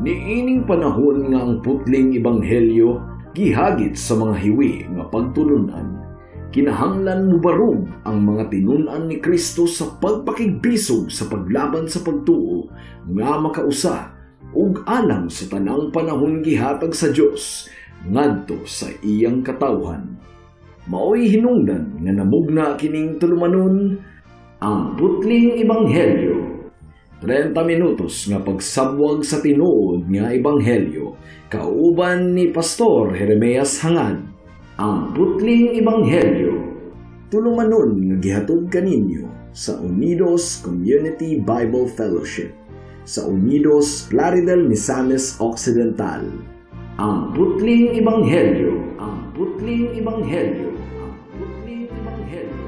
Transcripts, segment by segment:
Niining panahon nga ang putling ebanghelyo gihagit sa mga hiwi nga pagtulunan, kinahanglan mubarog ang mga tinun-an ni Kristo sa pagpakigbisog sa paglaban sa pagtuo nga makausa ug alang sa tanang panahon gihatag sa Dios ngadto sa iyang katawhan. Maoy hinungdan nga namugna kining tulumanon, Ang Putling Ebanghelyo. 30 minutos nga pagsabwag sa tinuod nga ebanghelyo kauban ni Pastor Jeremias Hangad. Ang Putling Ebanghelyo. Tulumanon nga gihatod kaninyo sa Unidos Community Bible Fellowship sa Unidos, Plaridel, Misamis Occidental. Ang Putling Ebanghelyo. Ang Putling Ebanghelyo. Ang Putling Ebanghelyo.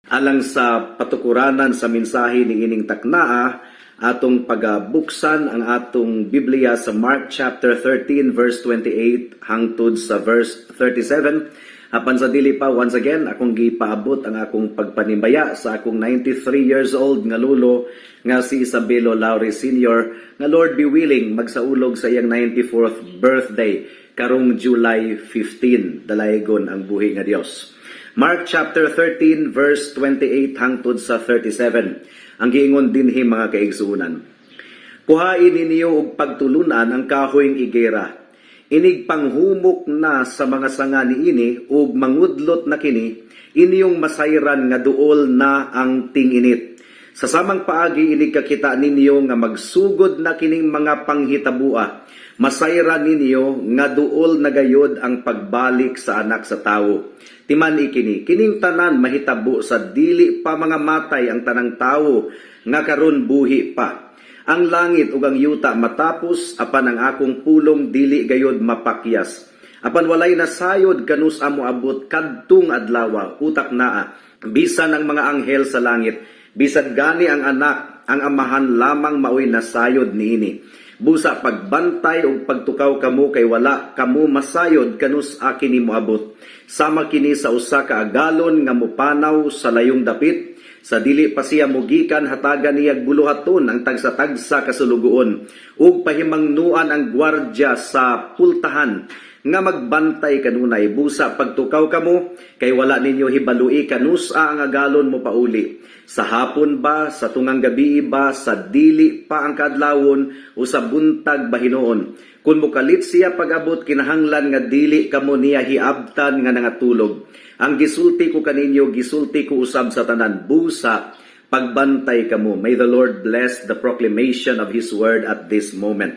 Alang sa patukuranan sa mensahe ni ining taknaa, atong pagabuksan ang atong Biblia sa Mark chapter 13 verse 28 hangtod sa verse 37. Apan sa dili pa, once again, akong gipaabot ang akong pagpanimbaya sa akong 93 years old nga lulo nga si Isabelo Laure Sr. nga Lord be willing magsaulog sa iyang 94th birthday karong July 15. Dalaygon ang buhi nga Dios. Mark chapter 13 verse 28 hangtod sa 37. Ang giingon dinhi, mga kaigsuonan: "Kuhain ninyo og pagtulunan ang kahoyng igera. Inig panghumok na sa mga sanga niini ug mangudlot na kini, inyong masayran nga duol na ang ting-init. Sa samang paagi, inig kakita ninyo nga magsugod na kining mga panghitabua, masayran ninyo nga duol na gayod ang pagbalik sa Anak sa Tawo. Timan-i kini, kining tanan mahitabo sa dili pa mga matay ang tanang tawo nga karon buhi pa. Ang langit ug ang yuta matapos, apan ang akong pulong dili gayod mapakyas. Apan walay nasayod kanus-a moabot kadtong adlawa, utak naa, bisan ang mga anghel sa langit, bisan gani ang Anak, ang Amahan lamang maoy nasayod niini. Busa pagbantay ug pagtukaw kamo kay wala kamo masayod kanus-a kini moabot. Sama kini sa usa ka agalon nga mopanaw sa layong dapit. Sa dili pa siya mugikan, hatagan niya buluhaton ang tagsa-tagsa ka sulugoon ug pahimangnuan ang gwardya sa pultahan nga magbantay kanunay. Busa pagtukaw kamo kay wala ninyo hibalui kanus-a ang agalon mo pauli. Sa hapon ba, sa tungang gabi ba, sa dili pa ang kaadlawon o sa buntag ba hinuon. Kung mokalit siya pag-abot, kinahanglan nga dili kamo niya hiabtan nga nangatulog. Ang gisulti ko kaninyo, gisulti ko usab sa tanan: busa pagbantay kamo." May the Lord bless the proclamation of His word at this moment.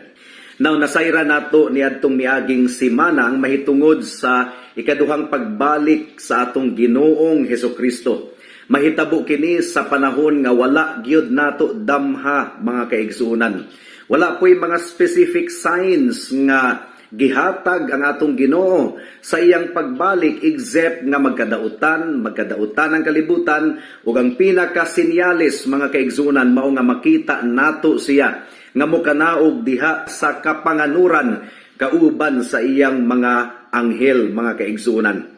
Now, nasayra nato niadtong miaging simana ang mahitungod sa ikaduhang pagbalik sa atong Ginoong Heso Kristo. Mahitabo kini sa panahon nga wala gyud nato damha, mga kaigsuonan. Wala po'y mga specific signs nga gihatag ang atong Ginoo sa iyang pagbalik except nga magkadautan, magkadautan ang kalibutan ug ang pinakasinyalis, mga kaigsuonan, mao nga makita nato siya nga mokanaog diha sa kapanganuran kauban sa iyang mga anghel, mga kaigsuonan.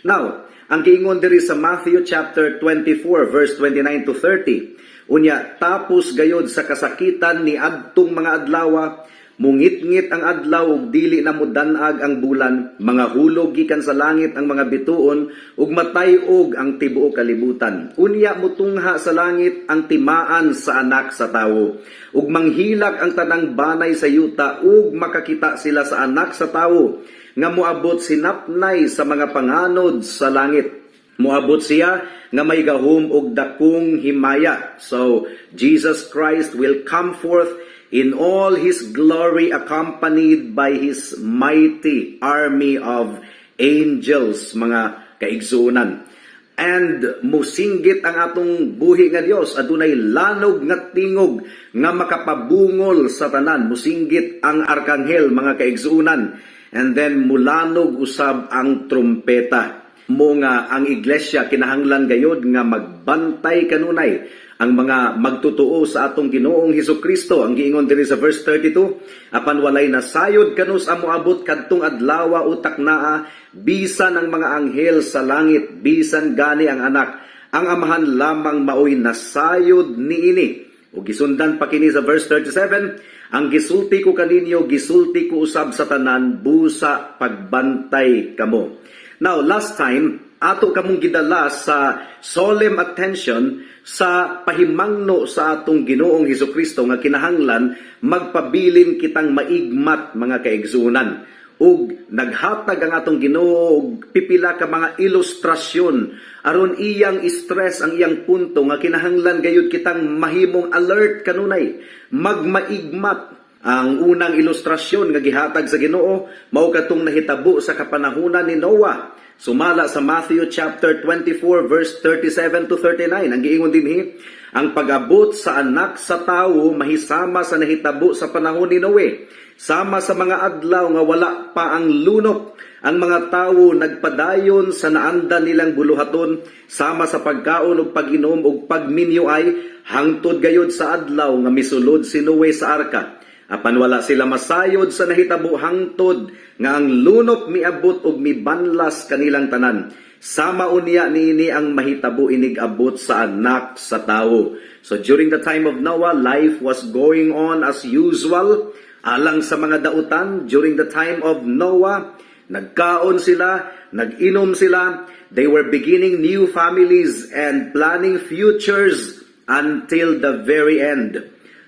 Now, ang giingon diri sa Matthew chapter 24 verse 29 to 30, "Unya tapos gayod sa kasakitan ni adtong mga adlawa, mungitngit ang adlaw ug dili na modan-ag ang bulan, mga hulog gikan sa langit ang mga bituon ug matay-og ang tibuok kalibutan. Unya mutungha sa langit ang timaan sa Anak sa Tawo ug manghilak ang tanang banay sa yuta ug makakita sila sa Anak sa Tawo nga moabot sinapnay sa mga panganod sa langit. Moabot siya nga may gahom og dakong himaya." So Jesus Christ will come forth in all his glory, accompanied by his mighty army of angels, mga kaigsuonan. And musinggit ang atong buhi nga Dios, adunay lanog nga tingog nga makapabungol sa tanan. Musinggit ang arkanghel, mga kaigsuonan, and then mulanog usab ang trumpeta. Mo nga ang iglesia kinahanglan gayod nga magbantay kanunay. Ang mga magtotoo sa atong Ginoong Hesus Kristo, ang giingon diri sa verse 32, apan walay nasayod kanus-a moabot kadtong adlawa o taknaa, bisan ang mga anghel sa langit, bisan gani ang Anak. Ang Amahan lamang maoy nasayod niini. O gisundan pa kini sa verse 37, ang gisulti ko kaninyo, gisulti ko usab sa tanan, busa pagbantay kamo. Now, last time, ato kamong gidala sa solemn attention sa pahimangno sa atong Ginoong Hesus Kristo nga kinahanglan magpabilin kitang maigmat, mga kaigsuonan. Ug naghatag ang atong Ginoo og pipila ka mga ilustrasyon aron iyang stress ang iyang punto nga kinahanglan gayud kitang mahimong alert kanunay, magmaigmat. Ang unang ilustrasyon nga gihatag sa Ginoo mao katong nahitabo sa kapanahunan ni Noah. Sumala sa Matthew chapter 24 verse 37 to 39, ang giingon dinhi, ang pag-abot sa Anak sa Tawo mahisama sa nahitabo sa panahon ni Noe. Sama sa mga adlaw nga wala pa ang lunop, ang mga tawo nagpadayon sa naandan nilang buluhaton sama sa pagkaon ug pag-inom ug pagminyo ay hangtod gayud sa adlaw nga misulod si Noe sa arka. Apan wala sila masayod sa nahitabo hangtod nga ang lunop miabot ug mibanlas kanilang tanan. Sama unya niini ang mahitabo inig abot sa Anak sa Tawo. So during the time of Noah, life was going on as usual. Alang sa mga dautan, during the time of Noah, nagkaon sila, nag-inom sila, they were beginning new families and planning futures until the very end.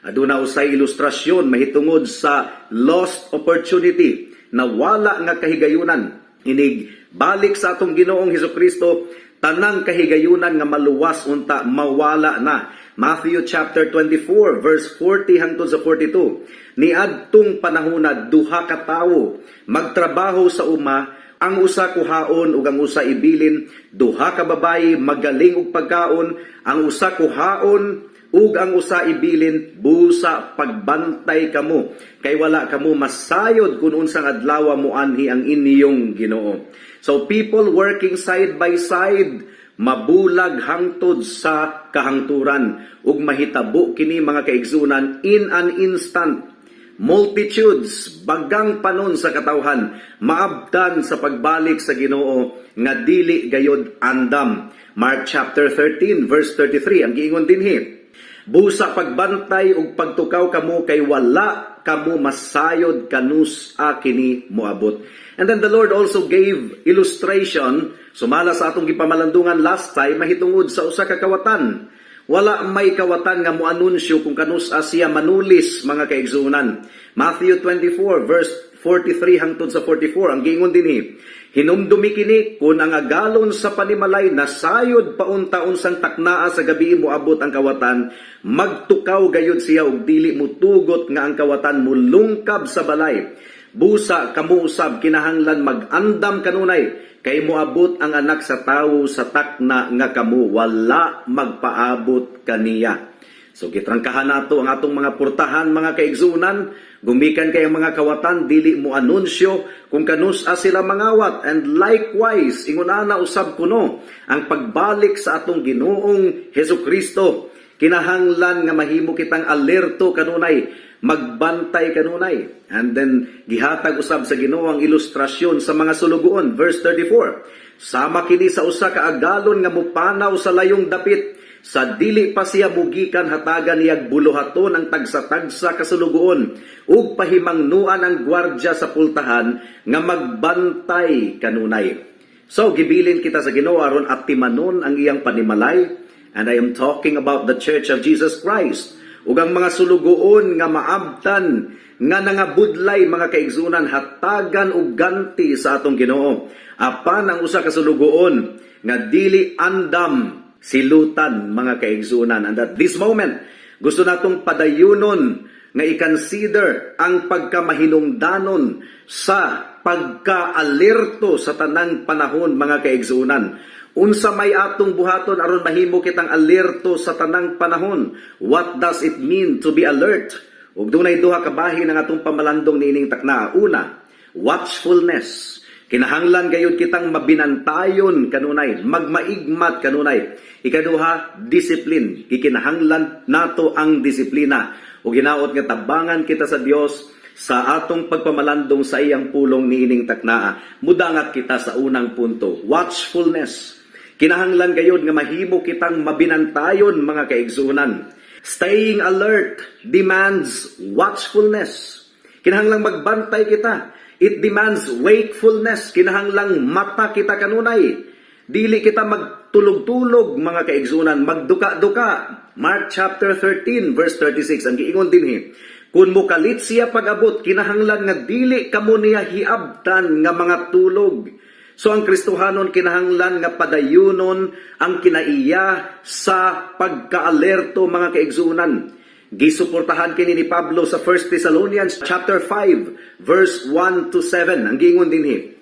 Aduna usay ilustrasyon mahitungod sa lost opportunity, na wala nga kahigayunan. Inig balik sa atong Ginoong Hesus Kristo, tanang kahigayunan nga maluwas unta mawala na. Matthew chapter 24 verse 40 hangtod sa 42. Niadtong panahona, duha ka tawo magtrabaho sa uma, ang usa kuhaon ug ang usa ibilin. Duha ka babayi magaling og pagkaon, ang usa kuhaon ug ang usa ibilin. Busa pagbantay kamo, kay wala kamo masayod kung unsang adlaw moanhi ang inyong Ginoo. So people working side by side mabulag hangtod sa kahangturan, ug mahitabo kini, mga kaigsunan, in an instant. Multitudes, bagang panon sa katawhan, maabtan sa pagbalik sa Ginoo nga dili gayod andam. Mark chapter 13 verse 33, ang giingon dinhi, busa pagbantay ug pagtukaw kamo, kay wala kamo masayod kanus-a kini moabot. And then the Lord also gave illustration sumala sa atong gipamalandungan last time mahitungod sa usa ka kawatan. Wala may kawatan nga moanunsyo kung kanus-a siya manulis, mga kaigsuonan. Matthew 24 verse 43 hangtod sa 44, ang giingon dinhi, hinumdumi kini, kung ang agalon sa panimalay nasayod paunta unsang taknaa sa gabi moabot ang kawatan, magtukaw gayud siya ug dili mutugot nga ang kawatan mulungkab sa balay. Busa kamo usab kinahanglan mag-andam kanunay, kay moabot ang Anak sa Tawo sa takna nga kamo wala magpaabot kaniya. So gitrangkahan nato ang atong mga purtahan, mga kaigsuonan, gumikan kay ang mga kawatan dili mo anunsyo kung kanus-a sila mangawat. And likewise, ingon ana usab kuno ang pagbalik sa atong Ginoong Hesus Kristo, kinahanglan nga mahimo kitang alerto kanunay, magbantay kanunay. And then gihatag usab sa Ginoo ang ilustrasyon sa mga sulugoon, verse 34. Sama kini sa usa ka agalon nga mupanaw sa layong dapit. Sa dili pa siya mugikan, hatagan niyag buluhaton ang tagsa-tagsa ka sulugoon ug pahimangnuan ang gwardya sa pultahan nga magbantay kanunay. So gibilin kita sa Ginoo aron atimanon ang iyang panimalay, and I am talking about the Church of Jesus Christ. Ug ang mga sulugoon nga maabtan nga nangabudlay, mga kaigsunan, hatagan og ganti sa atong Ginoo. Apan ang usa ka sulugoon nga dili andam, silutan, mga kaigsunan. And at this moment, gusto natong padayunon nga i-consider ang pagkamahinungdanon sa pagkaalerto sa tanang panahon, mga kaigsunan. Unsa may atong buhaton aron mahimo kitang alerto sa tanang panahon? What does it mean to be alert? Ug dunay duha ka bahin ang atong pamalandong niining takna. Una, watchfulness. Kinahanglan gayud kitang mabinantayon kanunay, magmaigmat kanunay. Ikaduha, discipline. Gikinahanglan nato ang disiplina. Ug hinaot nga tabangan kita sa Dios sa atong pagpamalandong sa iyang pulong niining taknaa. Mudangat kita sa unang punto, watchfulness. Kinahanglan gayud nga mahimo kitang mabinantayon, mga kaigsuonan. Staying alert demands watchfulness. Kinahanglang magbantay kita. It demands wakefulness. Kinahanglang mata kita kanunay. Dili kita magtulog-tulog, mga kaigsuonan, magduka-duka. Mark chapter 13 verse 36 ang giingon dinhi. Kung mukalit siya pag-abot, kinahanglan nga dili kamo niya hiabtan nga mga tulog. So ang Kristohanon kinahanglan nga padayunon ang kinaiya sa pagkaalerto, mga kaigsuonan. Gisuportahan kini ni Pablo sa 1 Thessalonians chapter 5 verse 1 to 7. Ang giingon dinhi: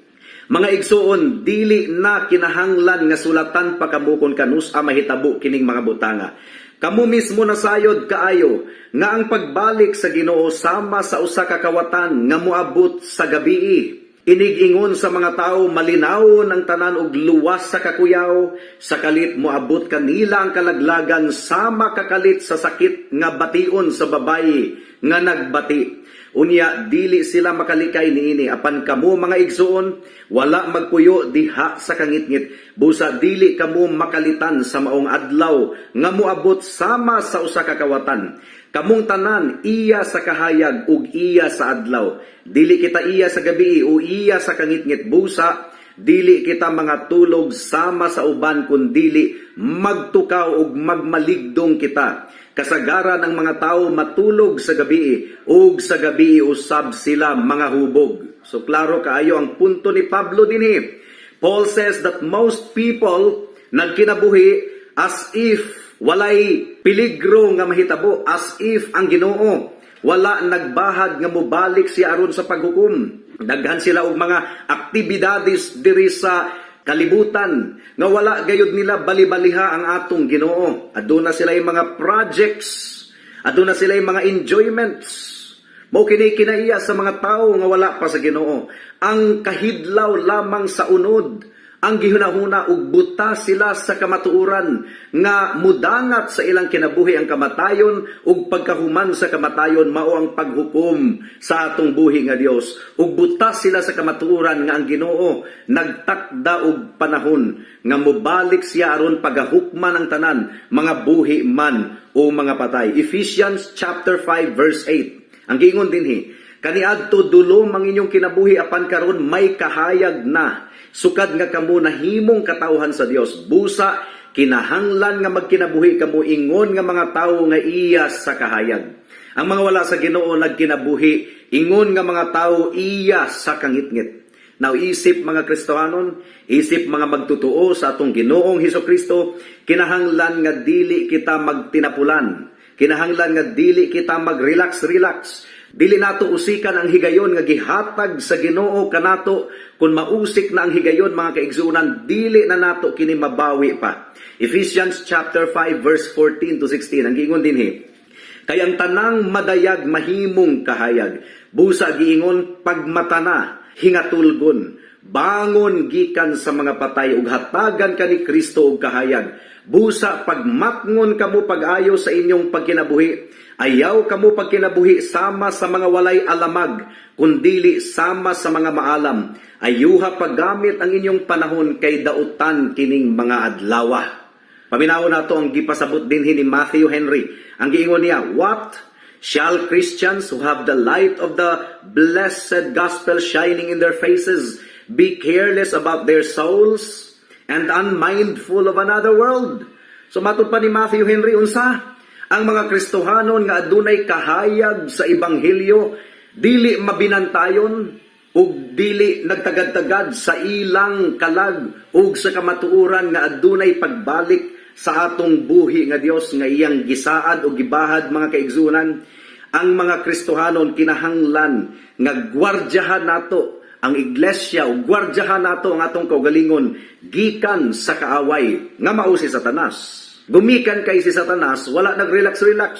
"Mga igsuon, dili na kinahanglan nga sulatan pa kamo kon kanus-a mahitabo kining mga butanga. Kamo mismo nasayod kaayo nga ang pagbalik sa Ginoo sama sa usa ka kawatan nga moabot sa gabii. Inig-ingon sa mga tao, 'Malinawon ang tanan ug luwas sa kakuyaw,' sa kalit moabot kanila ang kalaglagan sama kakalit sa sakit nga bation sa babayi nga nagbati. Unya dili sila makalikay niini. Apan kamo, mga igsuon, wala magpuyo diha sa kangitngit. Busa dili kamo makalitan sa maong adlaw nga moabot sama sa usa ka kawatan. Kamong tanan iya sa kahayag ug iya sa adlaw. Dili kita iya sa gabi o iya sa kangitngit. Busa dili kita mga tulog sama sa uban, kundili magtukaw ug magmaligdong kita. Kasagaran ang mga tao matulog sa gabi ug sa gabi usab sila mga hubog." So klaro kaayo ang punto ni Pablo dinhi. Paul says that most people nagkinabuhi as if walay peligro nga mahitabo, as if ang Ginoo wala nagbahag nga mobalik siya aron sa paghukom. Daghan sila og mga aktibidades diri sa kalibutan nga wala gayud nila balibaliha ang atong Ginoo. Aduna sila yung mga projects, aduna sila yung mga enjoyments. Mao kini kinaiya sa mga tao nga wala pa sa Ginoo. Ang kahidlaw lamang sa unod ang gihunahuna ug buta sila sa kamatuoran nga mudangat sa ilang kinabuhi ang kamatayon ug pagkahuman sa kamatayon mao ang paghukom sa atong buhi nga Dios, ug buta sila sa kamatuoran nga ang Ginoo nagtakda og panahon nga mobalik siya aron pagahukman ang tanan, mga buhi man o mga patay. Ephesians chapter 5 verse 8 ang giingon dinhi: "Kaniadto dulom ang inyong kinabuhi, apan karon may kahayag na sukad nga kamo nahimong katawhan sa Dios. Busa kinahanglan nga magkinabuhi kamo ingon nga mga tawo nga iya sa kahayag." Ang mga wala sa Ginoo nagkinabuhi ingon nga mga tawo iya sa kangitngit. Now, isip mga Kristohanon, isip mga magtutuo sa atong Ginoong Hesus Kristo, kinahanglan nga dili kita magtinapulan. Kinahanglan nga dili kita mag-relax-relax. Dili nato usikan ang higayon nga gihatag sa Ginoo kanato. Kung mausik na ang higayon, mga kaigsuonan, dili na nato kini mabawi pa. Ephesians chapter 5 verse 14 to 16 ang giingon dinhi: "Kay ang tanang madayag mahimong kahayag. Busa giingon, 'Pagmata na, hingatulgon. Bangon gikan sa mga patay ug hatagan ka ni Kristo og kahayag.' Busa pagmatngon kamo pag-ayo sa inyong pagkinabuhi. Ayaw kamo pagkinabuhi sama sa mga walay alamag, kundili sama sa mga maalam. Ayuha paggamit ang inyong panahon kay dautan kining mga adlawa." Paminaw nato ang gipasabot dinhi ni Matthew Henry. Ang giingon niya, "What? Shall Christians who have the light of the blessed gospel shining in their faces be careless about their souls and unmindful of another world?" So matod pa ni Matthew Henry, unsa? Ang mga Kristohanon nga adunay kahayag sa ebanghelyo dili mabinantayon ug dili nagtagad-tagad sa ilang kalag ug sa kamatuoran nga adunay pagbalik sa atong buhi nga Dios nga iyang gisaad o gibahad, mga kaigsuonan. Ang mga Kristohanon kinahanglan nga gwardyahan nato ang iglesia o gwardyahan nato ang atong kaugalingon gikan sa kaaway nga mao si Satanas. Gumikan kay si Satanas, wala nag-relax-relax.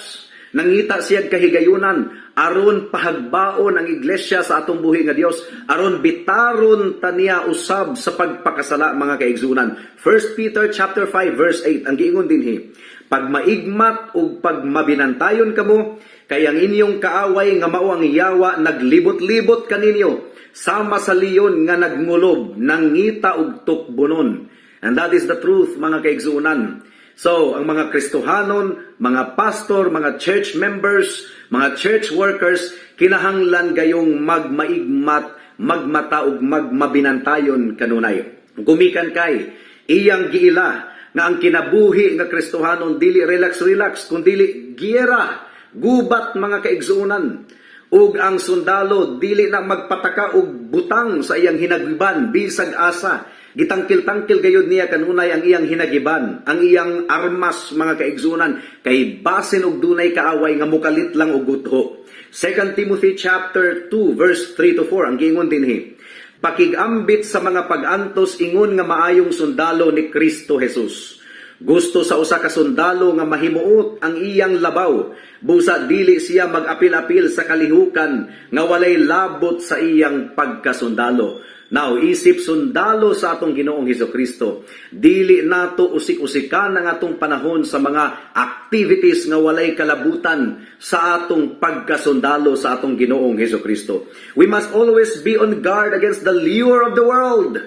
Nangita siya kahigayunan aron pahagbaon ang iglesia sa atong buhi nga Dios, aron bitaron ta niya usab sa pagpakasala, mga kaigsunan. 1 Peter chapter 5 verse 8 ang giingon dinhi: "Pagmaigmat ug pagmabinantayon kamo, kay ang inyong kaaway nga mao ang yawa naglibot-libot kaninyo sama sa leon nga nagngulob, nangita og tukbonon." And that is the truth, mga kaigsunan. So, ang mga Kristohanon, mga pastor, mga church members, mga church workers, kinahanglan gayong magmaigmat, magmata ug magmabinantayon kanunay. Gumikan kay iyang giila nga ang kinabuhi nga Kristohanon dili relax-relax kundili giyera, gubat, mga kaigsuonan. Ug ang sundalo dili na magpataka og butang sa iyang hinagiban bisag asa. Gitangkil-tangkil gayud niya kanunay ang iyang hinagiban, ang iyang armas, mga kaigsuonan, kay basin og dunay kaaway nga mukalit lang og gutho. 2 Timothy chapter 2 verse 3 to 4 ang giingon dinhi: "Pakigambit sa mga pag-antos ingon nga maayong sundalo ni Kristo Jesus. Gusto sa usa ka sundalo nga mahimuot ang iyang labaw, busa dili siya mag-apil-apil sa kalihukan nga walay labot sa iyang pagkasundalo." Now, isip sundalo sa atong Ginoong Hesus Kristo, dili nato usik-usikan ang atong panahon sa mga activities nga walay kalabutan sa atong pagkasundalo sa atong Ginoong Hesus Kristo. We must always be on guard against the lure of the world.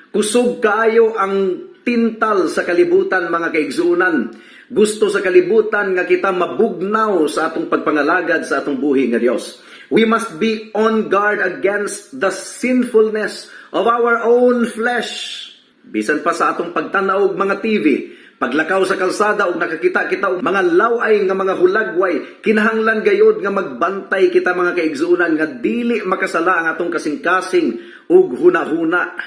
Kusog kaayo ang tintal sa kalibutan, mga kaigsuonan. Gusto sa kalibutan nga kita mabugnaw sa atong pagpangalagad sa atong buhi nga Dios. We must be on guard against the sinfulness of our own flesh. Bisan pa sa atong pagtanaw og mga TV, paglakaw sa kalsada ug nakakita kita og mga laway nga mga hulagway, kinahanglan gayod nga magbantay kita, mga kaigsuonan, nga dili makasala ang atong kasing-kasing ug hunahuna.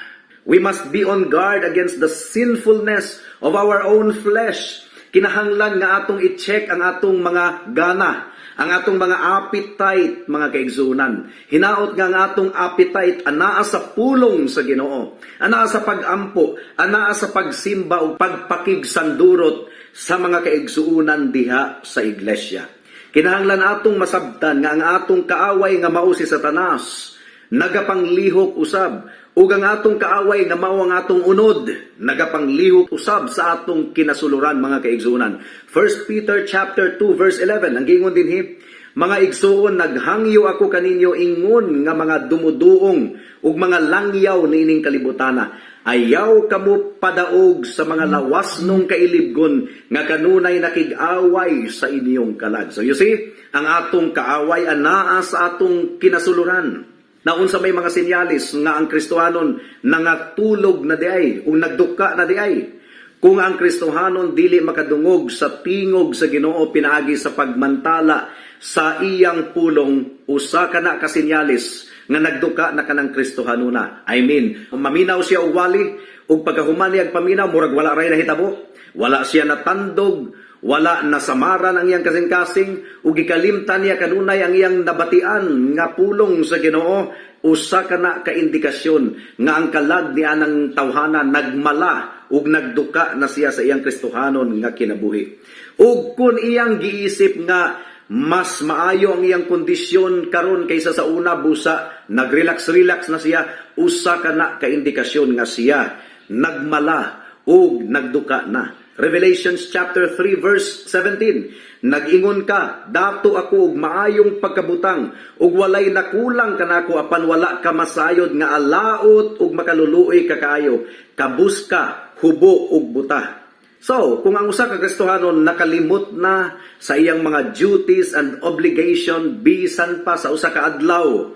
We must be on guard against the sinfulness of our own flesh. Kinahanglan nga atong i-check ang atong mga gana, ang atong mga appetite, mga kaigsuonan. Hinaot nga ang atong appetite anaa sa pulong sa Ginoo, anaa sa pagampo, anaa sa pagsimba ug pagpakigsandurot sa mga kaigsuonan diha sa iglesia. Kinahanglan atong masabtan nga ang atong kaaway nga mao si Satanas nagapanglihok usab, ug ang atong kaaway nga mao ang atong unod nagapanglihok usab sa atong kinasuluran, mga kaigsuonan. 1 Peter chapter 2 verse 11 ang giingon dinhi: "Mga igsuon, naghangyo ako kaninyo ingon nga mga dumuduong ug mga langyaw niining kalibutana. Ayaw kamo padaog sa mga lawasnong kailibgon nga kanunay nakig-away sa inyong kalag." So you see, ang atong kaaway anaa sa atong kinasuluran. Naunsa may mga sinyalis nga ang Kristohanon nangatulog na diay o nagduka na diay? Kung ang Kristohanon dili makadungog sa tingog sa Ginoo pinaagi sa pagmantala sa iyang pulong, usa ka na ka sinyalis nga nagduka na kanang Kristohanona. I mean, maminaw siya og wali ug pagkahuman niya paminaw, murag wala ray nahitabo. Wala siya natandog, wala nasamaran ang iyang kasing-kasing, ug gikalimtan niya kanunay ang iyang nabatian nga pulong sa Ginoo, usa ka na ka indikasyon nga ang kalag ni anang tawhana nagmala ug nagduka na siya sa iyang Kristohanon nga kinabuhi. Ug kun iyang giisip nga mas maayo ang iyang kondisyon karon kaysa sa una, busa nagrelax-relax na siya, usa ka na ka indikasyon nga siya nagmala ug nagduka na. Revelations chapter 3 verse 17: "Nag-ingon ka, dato ako og maayong pagkabutang ug walay nakulang kanako, apan wala ka masayod nga alaot ug makaluluoy ka kaayo. Kabus ka, hubo ug buta." So, kung ang usa ka Kristohanon nakalimot na sa iyang mga duties and obligation bisan pa sa usa ka adlaw,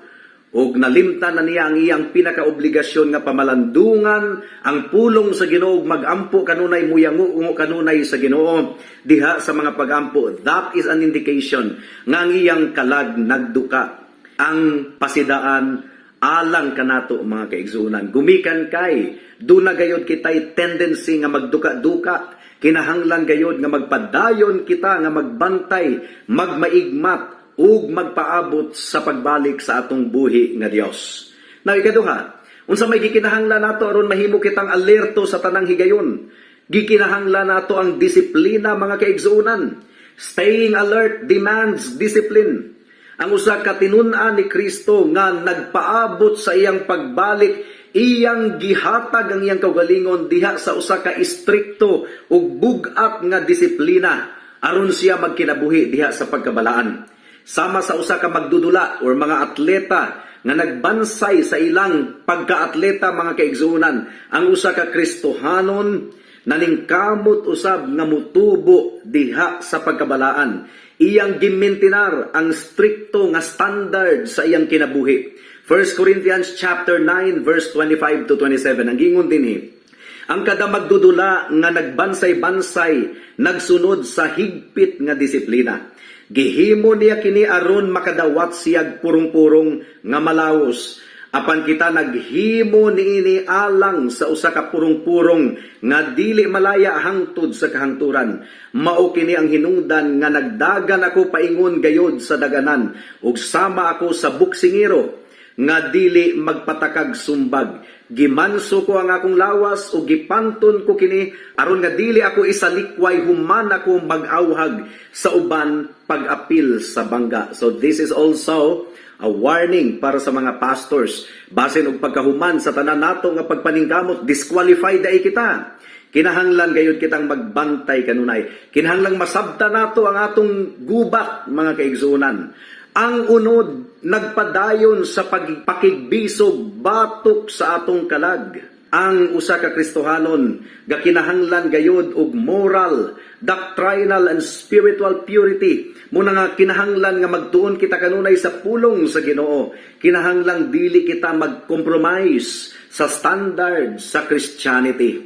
ug nalimtan na niya ang iyang pinakaobligasyon nga pamalandungan ang pulong sa Ginoo ug magampo kanunay, muyango kanunay sa Ginoo diha sa mga pagampo, that is an indication nga ang iyang kalag nagduka. Ang pasidaan alang kanato, mga kaigsuonan, gumikan kay duna gayod kitay tendency nga magduka-duka, kinahanglan gayod nga magpadayon kita nga magbantay, magmaigmat ug magpaabot sa pagbalik sa atong buhi nga Dios. Now, ikaduha, unsa may gikinahanglan nato aron mahimo kitang alerto sa tanang higayon? Gikinahanglan nato ang disiplina, mga kaigsuonan. Staying alert demands discipline. Ang usa ka tinun-an ni Kristo nga nagpaabot sa iyang pagbalik, iyang gihatag ang iyang kaugalingon diha sa usa ka istrikto ug bug-at nga disiplina aron siya magkinabuhi diha sa pagkabalaan. Sama sa usa ka magdudula or mga atleta nga nagbansay sa ilang pagkaatleta, mga kaigsuonan, ang usa ka Kristohanon naningkamot usab nga mutubo diha sa pagkabalaan. Iyang gimintinar ang strikto nga standard sa iyang kinabuhi. 1 Corinthians chapter 9 verse 25 to 27 ang gingon dinhi: "Ang kada magdudula nga nagbansay-bansay nagsunod sa higpit nga disiplina. Gihimo niya kini aron makadawat siyag purong-purong nga malawos. Apan kita naghimo niini alang sa usa ka purong-purong nga dili malaya hangtod sa kahangturan. Mao kini ang hinungdan nga nagdagan ako paingon gayod sa daganan ug sama ako sa buksingero nga dili magpatakag sumbag. Gimanso ko ang akong lawas ug gipanton ko kini aron nga dili ako isalikway human ako mag-awhag sa uban pag-apil sa bangga." So this is also a warning para sa mga pastors. Basin og pagkahuman sa tanan nato nga pagpaningkamot, disqualified dai kita. Kinahanglan gayud kitang magbantay kanunay. Kinahanglang masabta nato ang atong gubat, mga kaigsuonan. Ang unod nagpadayon sa pagpakigbisog batok sa atong kalag. Ang usa ka Kristohanon gakinahanglan gayud og moral, doctrinal and spiritual purity. Muna nga kinahanglan nga magtuon kita kanunay sa pulong sa Ginoo. Kinahanglan dili kita mag-compromise sa standard sa Christianity.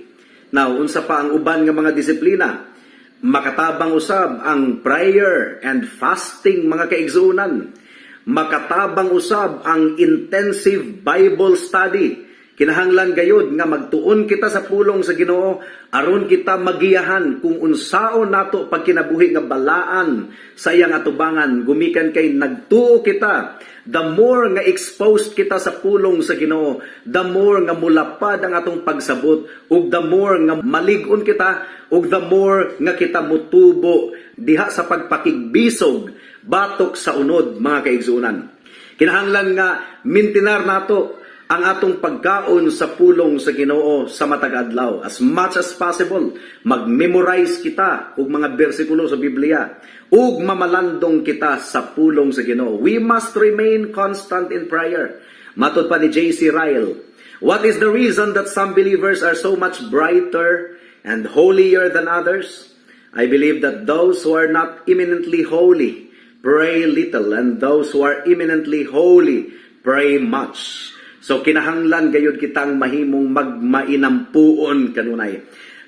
Now, unsa pa ang uban nga mga disiplina? Makatabang usab ang prayer and fasting, mga kaigsuonan. Makatabang usab ang intensive Bible study. Kinahanglan gayud nga magtuon kita sa pulong sa Ginoo aron kita magiyahan kung unsaon nato pagkinabuhi nga balaan sa iyang atubangan, gumikan kay nagtuo kita. The more nga exposed kita sa pulong sa Ginoo, the more nga mulapad ang atong pagsabot ug the more nga malig-on kita ug the more nga kita mutubo diha sa pagpakigbisog batok sa unod, mga kaigsuonan. Kinahanglan nga mintinar nato ang atong pagkaon sa pulong sa Ginoo sa matag adlaw. As much as possible, mag-memorize kita og mga bersikulo sa Biblia ug mamalandong kita sa pulong sa Ginoo. We must remain constant in prayer. Matod pa ni J.C. Ryle, "What is the reason that some believers are so much brighter and holier than others? I believe that those who are not eminently holy pray little and those who are eminently holy pray much." So kinahanglan gayud kitang mahimong magmainampuon kanunay.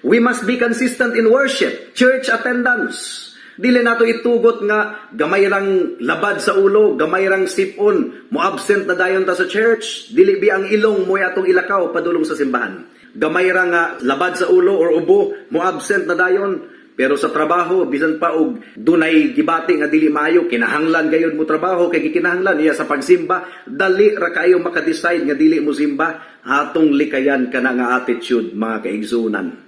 We must be consistent in worship, church attendance. Dili nato itugot nga gamay rang labad sa ulo, gamay rang sipon, mo absent na dayon ta sa church. Dili bi ang ilong mo atong ilakaw padulong sa simbahan? Gamay ra nga labad sa ulo or ubo, mo absent na dayon. Pero sa trabaho, bisan pa og dunay gibati nga dili maayo, kinahanglan gayud mo trabaho kay gikinahanglan iya sa pagsimba, dali ra kayo maka-decide nga dili mo simba. Atong likayan kana nga attitude, mga kaigsuonan.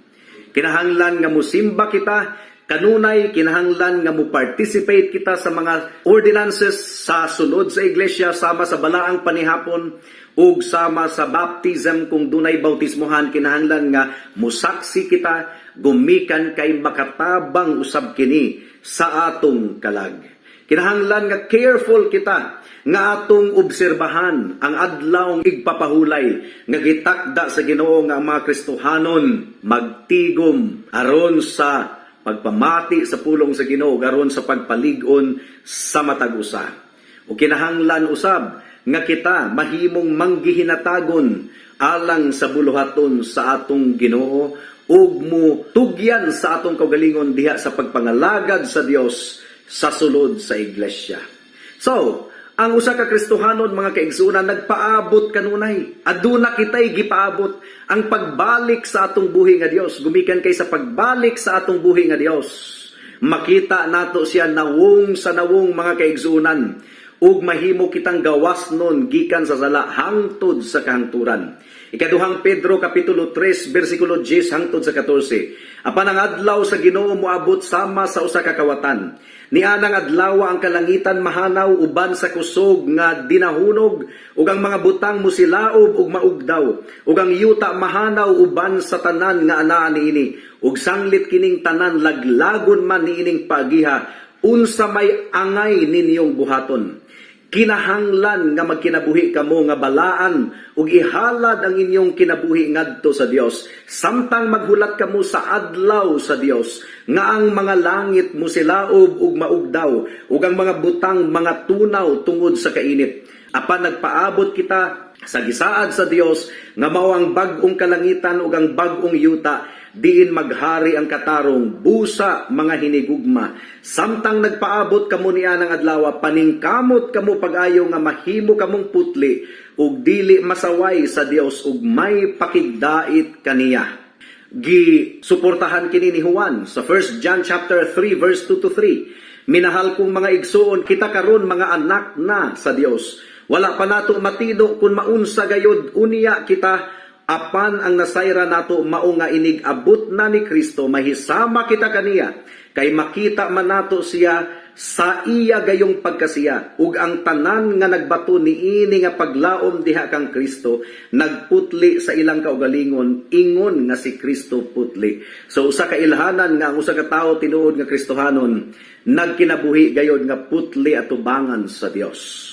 Kinahanglan nga musimba kita kanunay, kinahanglan nga mo participate kita sa mga ordinances sa sulod sa iglesia, sama sa balaang panihapon ug sama sa baptism kung dunay bautismohan. Kinahanglan nga musaksi kita gumikan kay makatabang usab kini sa atong kalag. Kinahanglan nga careful kita nga atong obserbahan ang adlaw igpapahulay nga gitakda sa Ginoo nga ang mga Kristohanon magtigom aron sa pagpamati sa pulong sa Ginoo, aron sa pagpalig-on sa matag usa. O kinahanglan usab nga kita mahimong manggihinatagon alang sa buluhaton sa atong Ginoo ug mo tugyan sa atong kaugalingon diha sa pagpangalagad sa Dios sa sulod sa iglesia. So, ang usa ka Kristohanon, mga kaigsuonan, nagpaabot kanunay. Aduna kitay gipaabot ang pagbalik sa atong buhi nga Dios. Gumikan kay sa pagbalik sa atong buhi nga Dios, makita nato siya nawong sa nawong, mga kaigsuonan. ug mahimo kitang gawasnon gikan sa sala hangtod sa kahangturan. Ikaduhang Pedro kapitulo 3 bersikulo 10 hangtod sa 14. Apan ang adlaw sa Ginoo moabot sama sa usa ka kawatan. Nianang adlaw ang kalangitan mahanaw uban sa kusog nga dinahunog, ug ang mga butang musilaob ug maugdaw, ug ang yuta mahanaw uban sa tanan nga anaa niini. Ug sanglit kining tanan laglagon man niining paagiha, unsa may angay ninyong buhaton? Kinahanglan nga magkinabuhi kamo nga balaan ug ihalad ang inyong kinabuhi ngadto sa Dios samtang maghulat kamo sa adlaw sa Dios, nga ang mga langit musilaob ug maugdaw ug ang mga butang mga tunaw tungod sa kainit. Apan nagpaabot kita sa gisaad sa Dios nga mao ang bag-ong kalangitan ug ang bag-ong yuta, diin maghari ang katarong. Busa, mga hinigugma, samtang nagpaabot kamo nianang adlaw, paningkamot kamo pag-ayo nga mahimo kamong putli ug dili masaway sa Dios ug may pakigdait kaniya. Gi suportahan kini ni Juan sa 1 John chapter 3 verse 2 to 3. Minahal kong mga igsuon, kita karon mga anak na sa Dios. Wala pa nato matino kung maunsa gayud unya kita, apan ang nasayra nato mao nga inig abot na ni Kristo, mahisama kita kaniya, kay makita man nato siya sa iya gayong pagkasiya. Ug ang tanan nga nagbato niini nga paglaom diha kang Kristo nagputli sa ilang kaugalingon ingon nga si Kristo putli. So usa ka ilhanan nga ang usa ka tawo tinuod nga Kristohanon nagkinabuhi gayod nga putli atubangan sa Dios.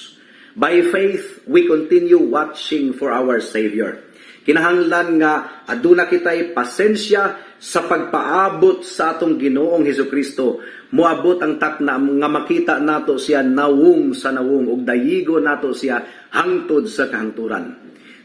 By faith, we continue watching for our Savior. Kinahanglan nga aduna kitay pasensya sa pagpaabot sa atong Ginoong Hesukristo. Moabot ang takna nga makita nato siya nawong sa nawong ug dayigo nato siya hangtod sa kahangturan.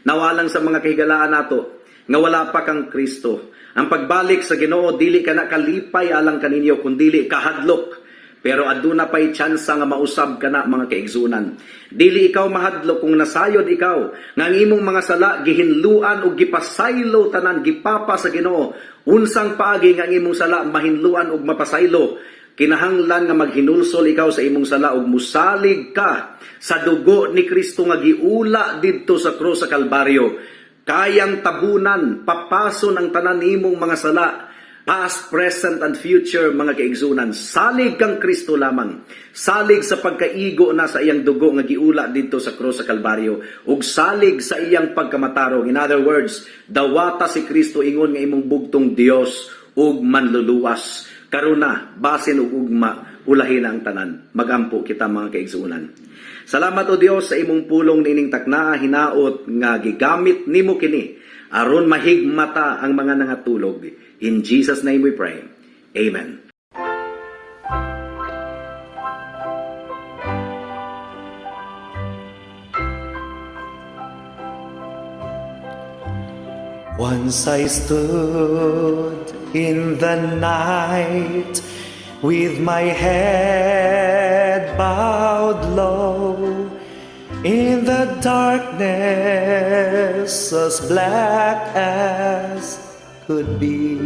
Nawalang sa mga kahigalaan nato nga wala pa kang Kristo, ang pagbalik sa Ginoo dili kana kalipay alang kaninyo kundili kahadlok. Pero aduna pay tsansa nga mausab kana, mga kaigsunan. Dili ikaw mahadlok kung nasayod ikaw nga ang imong mga sala gihinluan ug gipasaylo tanan, gipapa sa Ginoo. Unsang paagi nga ang imong sala mahinluan ug mapasaylo? Kinahanglan nga maghinulsol ikaw sa imong sala ug musalig ka sa dugo ni Kristo nga giula didto sa krus sa Kalbaryo. Kayang tabunan, papason ang tanan nimong mga sala, past, present, and future, mga kaigsunan. Salig kang Kristo lamang. Salig sa pagkaigo na sa iyang dugo nga giula didto sa krus sa Kalbaryo. Ug salig sa iyang pagkamatarong. In other words, dawata si Kristo ingon nga imong bugtong Dios ug manluluwas. Karon na, basin ug ugma, ulahin na ang tanan. Magampo kita, mga kaigsunan. Salamat, O Dios, sa imong pulong niining taknaa. Hinaot nga gigamit nimo kini aron mahigmata ang mga nangatulog. In Jesus' name we pray. Amen. Once I stood in the night with my head bowed low in the darkness as black as could be.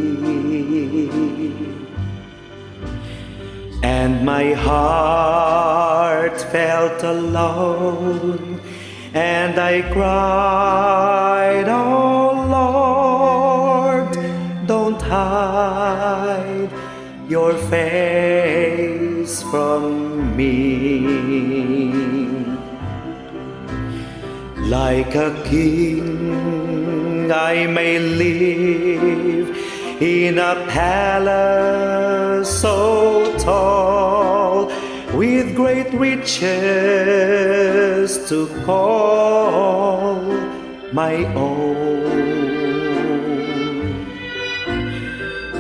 And my heart felt alone, and I cried, "Oh Lord, don't hide your face from me." Like a king, I may live in a palace so tall, with great riches to call my own.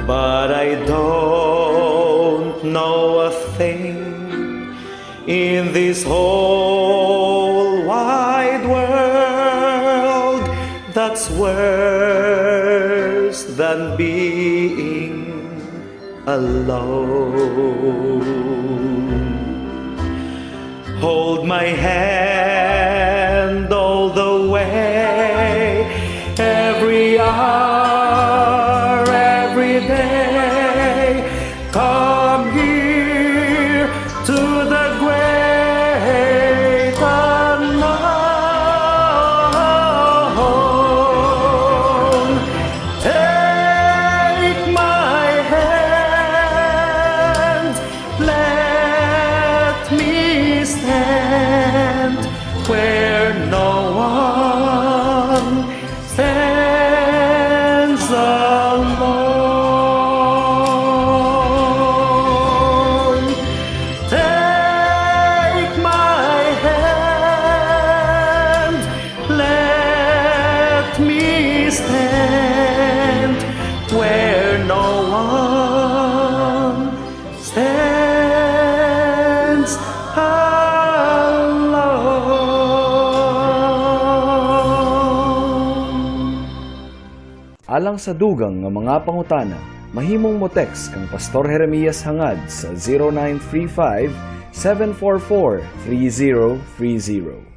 But I don't know a thing in this whole wide world that's worse than being alone. Hold my hand all the way, every hour, every day. Come here to the great Alang sa dugang nga mga pangutana, mahimong mo text kang Pastor Jeremias Hangad sa 0935 744 3030.